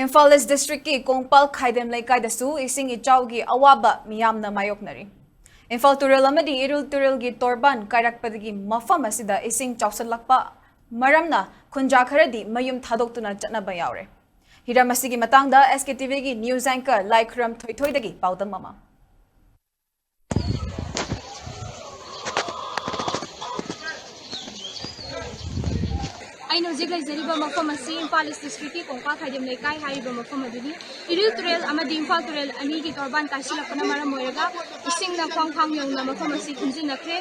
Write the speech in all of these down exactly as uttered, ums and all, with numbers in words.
ꯏꯝꯐꯥꯜ ꯏꯁ ꯗꯤꯁꯇ꯭ꯔꯤꯛꯀꯤ ꯀꯣꯡꯄꯥꯜ ꯈꯥꯏꯗꯦꯝ ꯂꯩꯀꯥꯏꯗꯁꯨ ꯏꯁꯤꯡ ꯏꯆꯥꯎꯒꯤ ꯑꯋꯥꯕ ꯃꯤꯌꯥꯝꯅ ꯃꯥꯌꯣꯛꯅꯔꯤ꯫ ꯏꯝꯐꯥꯜ ꯇꯨꯔꯦꯜ ꯑꯃꯗꯤ ꯏꯔꯤꯜ ꯇꯨꯔꯦꯜꯒꯤ ꯇꯣꯔꯕꯥꯟ ꯀꯥꯏꯔꯛꯄꯗꯒꯤ ꯃꯐꯝ ꯑꯁꯤꯗ ꯏꯁꯤꯡ ꯆꯥꯎꯁꯤꯜꯂꯛꯄ ꯃꯔꯝꯅ ꯈꯨꯟꯖꯥ ꯈꯔꯗꯤ ꯃꯌꯨꯝ ꯊꯥꯗꯣꯛꯇꯨꯅ ꯆꯠꯅꯕ ꯌꯥꯎꯔꯦ꯫ ꯍꯤꯔꯝ ꯑꯁꯤꯒꯤ ꯃꯇꯥꯡꯗ ꯑꯦꯁ ꯀꯦ ꯇꯤ ꯚꯤꯒꯤ ꯅ꯭ꯌꯨꯁ ꯑꯦꯡꯀꯔ ꯂꯥꯏꯈꯨꯔꯝ ꯊꯣꯏꯊꯣꯏꯗꯒꯤ ꯄꯥꯎꯗꯝ ꯑꯃ꯫ ꯑꯩꯅ ꯍꯧꯖꯤꯛ ꯂꯩꯖꯔꯤꯕ ꯃꯐꯝ ꯑꯁꯤ ꯏꯝꯐꯥꯜ ꯏꯁ ꯗꯤꯁꯇ꯭ꯔꯤꯛꯀꯤ ꯀꯣꯡꯄꯥꯜ ꯈꯥꯏꯗꯦꯝ ꯂꯩꯀꯥꯏ ꯍꯥꯏꯔꯤꯕ ꯃꯐꯝ ꯑꯗꯨꯅꯤ꯫ ꯏꯔꯤꯜ ꯇꯨꯔꯦꯜ ꯑꯃꯗꯤ ꯏꯝꯐꯥꯜ ꯇꯨꯔꯦꯜ ꯑꯅꯤꯒꯤ ꯇꯣꯔꯕꯥꯟ ꯀꯥꯏꯁꯤꯜꯂꯛꯄꯅ ꯃꯔꯝ ꯑꯣꯏꯔꯒ ꯏꯁꯤꯡꯅ ꯈ꯭ꯋꯥꯡ ꯈ꯭ꯋꯥꯡ ꯌꯧꯅ ꯃꯐꯝ ꯑꯁꯤ ꯊꯨꯝꯖꯤꯟꯅꯈ꯭ꯔꯦ꯫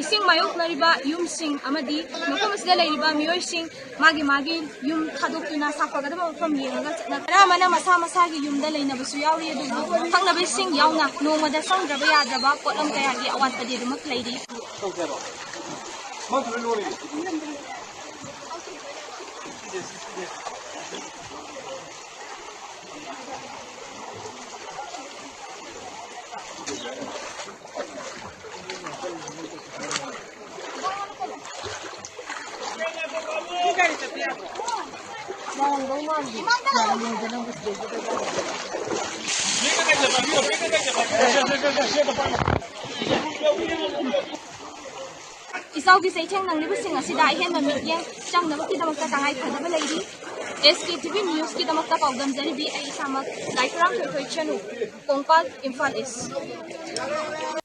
ꯏꯁꯤꯡ ꯃꯥꯌꯣꯛꯅꯔꯤꯕ ꯌꯨꯝꯁꯤꯡ ꯑꯃꯗꯤ ꯃꯐꯝ ꯑꯁꯤꯗ ꯂꯩꯔꯤꯕ ꯃꯤꯑꯣꯏꯁꯤꯡ ꯃꯥꯒꯤ ꯃꯥꯒꯤ ꯌꯨꯝ ꯊꯥꯗꯣꯛꯇꯨꯅ ꯁꯥꯐꯒꯗꯕ ꯃꯐꯝ ꯌꯦꯡꯉꯒ ꯆꯠꯅ-, ꯈꯔ ꯑꯃꯅ ꯃꯁꯥ ꯃꯁꯥꯒꯤ ꯌꯨꯝꯗ ꯂꯩꯅꯕꯁꯨ ꯌꯥꯎꯔꯤ, ꯑꯗꯨꯕꯨ ꯊꯛꯅꯕ ꯏꯁꯤꯡ ꯌꯥꯎꯅ ꯅꯣꯡꯃꯗ ꯆꯪꯗ꯭ꯔꯕ ꯌꯥꯗ꯭ꯔꯕ ꯄꯣꯠꯂꯝ ꯀꯌꯥꯒꯤ ꯑꯋꯥꯠꯄꯗꯤ ꯑꯗꯨꯃꯛ ꯂꯩꯔꯤ꯫ ꯏꯆꯥꯎꯒꯤ ꯆꯩꯊꯦꯡ ꯅꯪꯂꯤꯕꯁꯤꯡ ꯑꯁꯤꯗ ꯑꯍꯦꯟꯕ ꯃꯤꯠꯌꯦꯡ ꯆꯪꯅꯕꯒꯤꯗꯃꯛꯇ ꯇꯉꯥꯏ ꯐꯗꯕ ꯂꯩꯔꯤ꯫ ꯑꯦꯁ ꯀꯦ ꯇꯤ ꯚꯤ ꯅ꯭ꯌꯨꯁꯀꯤꯗꯃꯛꯇ ꯄꯥꯎꯗꯝꯖꯔꯤꯕꯤ ꯑꯩ ꯏꯁꯥꯃꯛ ꯂꯥꯏꯈꯨꯔꯥꯝ ꯊꯣꯏꯊꯣꯏ ꯆꯅꯨ, ꯀꯣꯡꯄꯥꯜ, ꯏꯝꯐꯥꯜ ꯏꯁ꯫